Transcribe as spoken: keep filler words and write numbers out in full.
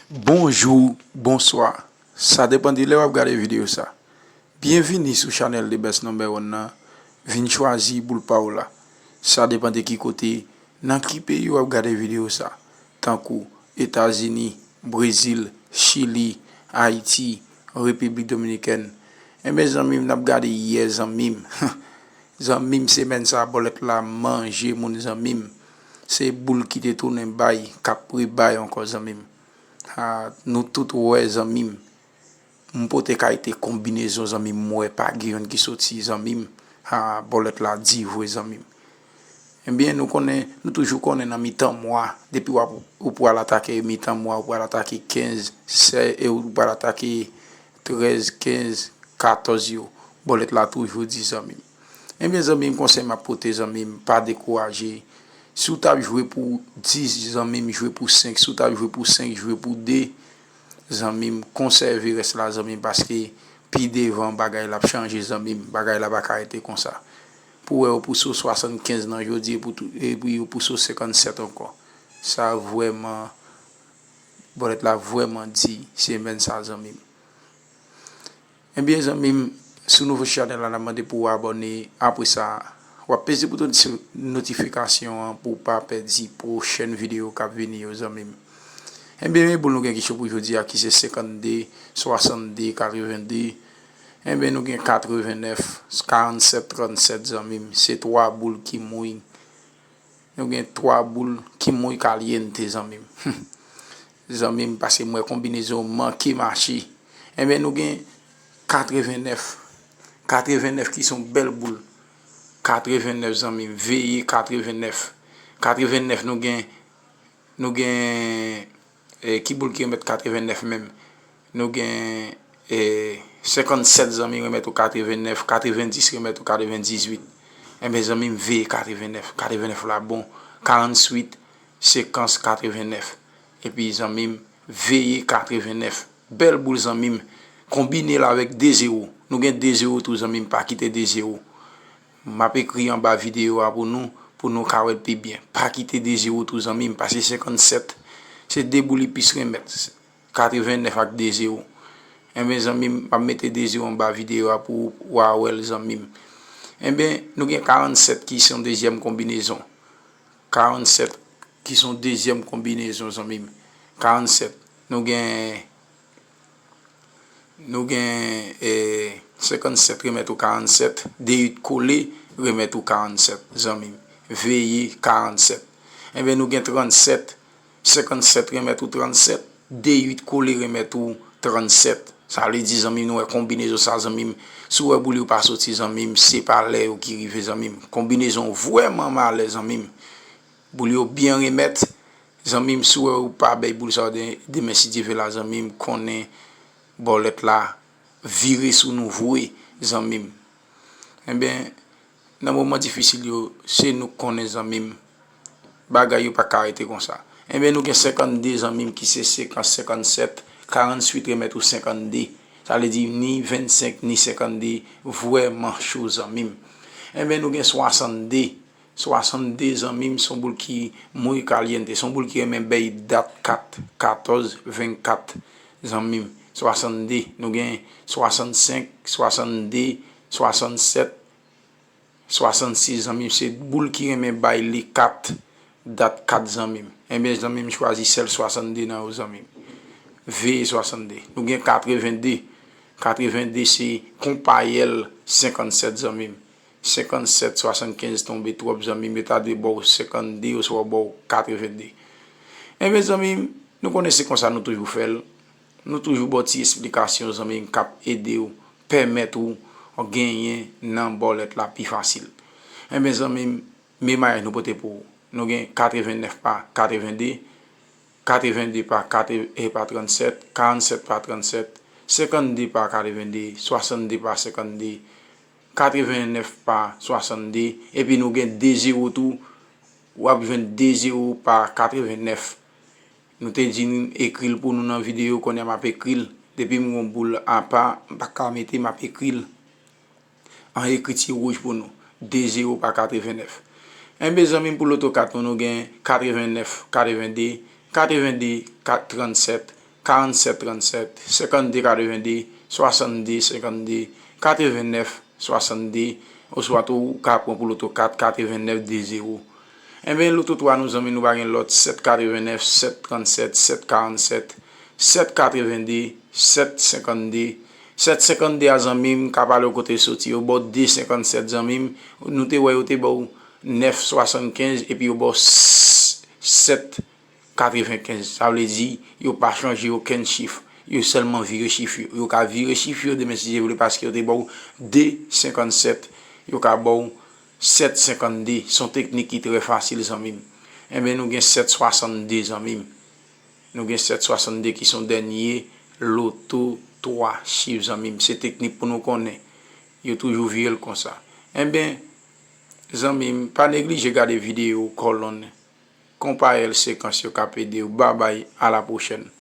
Bonjou, bonswa. Sa depann de lè w ap gade videyo sa. Byenvini sou chanèl The Best Number One nan. Vin chwazi boul pa w la. Sa depann de ki kote, nan ki peyi w ap gade videyo sa. Tankou Etazini, Brezil, Chili, Ayiti, Repiblik Dominikèn. Enben zanmi m, n ap gade yè zanmi m. Zanmi m, semèn sa bòlèt la manje moun zanmi m. Se boul ki te tounen bay, k ap rebay ankò zanmi m. Ha, nou tout wè zanmi m. M pote kalite konbinezon zanmi m, m wè pa gen youn ki soti zanmi m. Ha, bòlèt la di vre zanmi m. Ebyen, nou konnen, nou toujou konnen nan mitan mwa, depi w ap, ou pral atake mitan mwa, ou pral atake kenz, sèz, e ou pral atake trèz, kenz, katòz yo. Bòlèt la toujou di zanmi m. Ebyen, zanmi m, konsèy m ap pote zanmi m, pa dekouraje. Si w t ap jwe pou dis, zanmi m, jwe pou senk. Si w t ap jwe pou senk, jwe pou de. Zanmi m, konsève rès la, zanmi m, paske pi devan bagay la ap chanje, zanmi m. Bagay la pa ka rete konsa. Pou wè yo pouse w swasannkenz nan jodi, epi tou- epi yo pouse w senkannsèt ankò. Sa vrèman, bòlèt la vrèman di semèn sa, zanmi m. Ebyen, zanmi m, si w nouvo sou chanèl la, n ap mande pou w abòne. Apre sa, w ap peze bouton ti notifikasyon an pou w pa pèdi pwochèn videyo k ap vini yo, zanmi m. Ebyen, men boul nou gen ki cho pou jodi a, ki se senkannde, swasannde, katrevende. Ebyen, nou gen katrevennèf, karannsèt, trannsèt, zanmi m. Se twa boul ki mouy. Nou gen twa boul ki muy caliente, zanmi m. Zanmi m, paske m wè konbinezon manke mache. Enben, nou gen katrevennèf. Katrevennèf ki se yon bèl boul. Katrevennèf, zanmi m, veye katrevennèf. Katrevennèf, nou gen, nou gen, e, ki boul ki remèt katrevennèf menm? Nou gen, e, senkannsèt, zanmi m, remèt ou katrevennèf, katrevendis remèt ou katrevendizuit. Enben, zanmi m, veye katrevennèf. Katrevennèf la bon. Karantuit, sekans katrevennèf. Epi, zanmi m, veye katrevennèf. Bèl boul, zanmi m. Konbine l avèk de zewo. Nou gen de zewo tou, zanmi m, pa kite de zewo. M ap ekri anba videyo a pou nou, pou nou ka wè l pi byen. Pa kite de zewo tou, zanmi m, paske senkannsèt, se de boul li plis remèt. Katrevennèf ak de zewo. Enben, zanmi m, m ap mete de zewo anba videyo a pou w a wè l, zanmi m. Enben, nou gen karannsèt ki se yon dezyèm konbinezon. Karannsèt ki se yon dezyèm konbinezon, zanmi m. Karannsèt. Nou gen, nou gen, e, senkannsèt remèt ou karannsèt, de uit kole remèt ou karannsèt, zanmi m. Veye karannsèt. Enben, nou gen trannsèt, senkannsèt remèt ou trannsèt, de uit kole remèt ou trannsèt. Sa vle di, zanmi m, nou wè konbinezon sa, zanmi m. Si w wè boul yo pa soti, zanmi m, se pa lè yo ki rive, zanmi m. Konbinezon vrèman malè, zanmi m. Boul yo byen remèt. Zanmi m, si w wè ou pa bay boul sa yo de-, demen, si Dye vle la, zanmi m, konnen bòlèt la vire sou nou vre, zanmi m. Enben, nan moman difisil yo, se nou k konnen, zanmi m. Bagay yo pa ka rete konsa. Enben, nou gen senkann de, zanmi m, ki se sekans senkannsèt, karantuit remèt ou senkann de. Sa vle di ni vennsenk, ni senkann de, vrèman cho, zanmi m. Enben, nou gen swasann de. Swasann de, zanmi m, se yon boul ki muy caliente, se yon boul ki renmen bay dat kat, katòz, vennkat, zanmi m. Swasann de, nou gen swasann senk, swasann de, swasann sèt, swasann sis, zanmi m, se boul ki renmen bay le kat, dat kat, zanmi m. Enben, zanmi m, chwazi sèl swasann de nan yo, zanmi m. Veye swasann de. Nou gen katreven de. Katreven de se konpayèl senkann sèt, zanmi m. Senkann sèt, swasannkenz tonbe twòp, zanmi m, yo ta dwe ba w senkann de oswa ba w katreven de. Enben, zanmi m, nou konnen se konsa nou toujou fè l. Nou toujou ba w ti esplikasyon, zanmi m, k ap ede w, pèmèt ou genyen nan bòlèt la pi fasil. Enben, zanmi m, men mayaj nou pote pou ou. Nou gen katrevennèf pa katrevende, katrevende pa katre-, e pa trannsèt, karannsèt pa trannsèt, senkann de pa katrevende, swasann de pa senkann de, katrevennèf pa swasann de, epi nou gen de zewo tou, w ap jwenn de zewo pa katrevennèf. Nou te di n ekri l pou nou nan videyo, kounye a m ap ekri l. Depi m gen yon boul apa, m pa ka mete, m ap ekri l. An ekriti wouj pou nou, de zewo pa katrevennèf. Enben, zanmi m, pou loto kat nou, nou gen katrevennèf, katrevende, katrevende, kat, trannsèt, karannsèt trannsèt, senkanndde katrevenndde, swasannde senkannde, katrevennèf swasannde, oswa tou ou ka pran pou loto kat katrevennèf de zewo. Enben, loto twa nou zanmi nou pa gen lòt sèt katrevennèf, sèt trannsèt, sèt karannsèt, sèt katrevennde, sèt senkannde. Sèt senkannde a zanmi m ka pale w kote l soti. Yo ba w de senkannsèt zanmi m. Nou te wè yo te ba w nèf swasannkenz epi yo ba w sèt katrevenkenz. Sa vle di, yo pa chanje okenn chif. Yo sèlman vire chif yo. Yo ka vire chif yo demen si Dye vle paske yo te ba w de senkannsèt. Yo ka ba w sèt senkannde. Se yon teknik ki trè fasil zanmi m. Enben, nou gen sèt swasannde zanmi m. Nou gen sèt swasannde ki se yon dènye loto twa chif zanmi m. Se teknik pou nou konnen. Yo toujou vire l konsa. Enben, zanmi m, pa neglije gade videyo kòlonn Konpayèl sekans yo k ap ede w. Babay, a la pwochèn.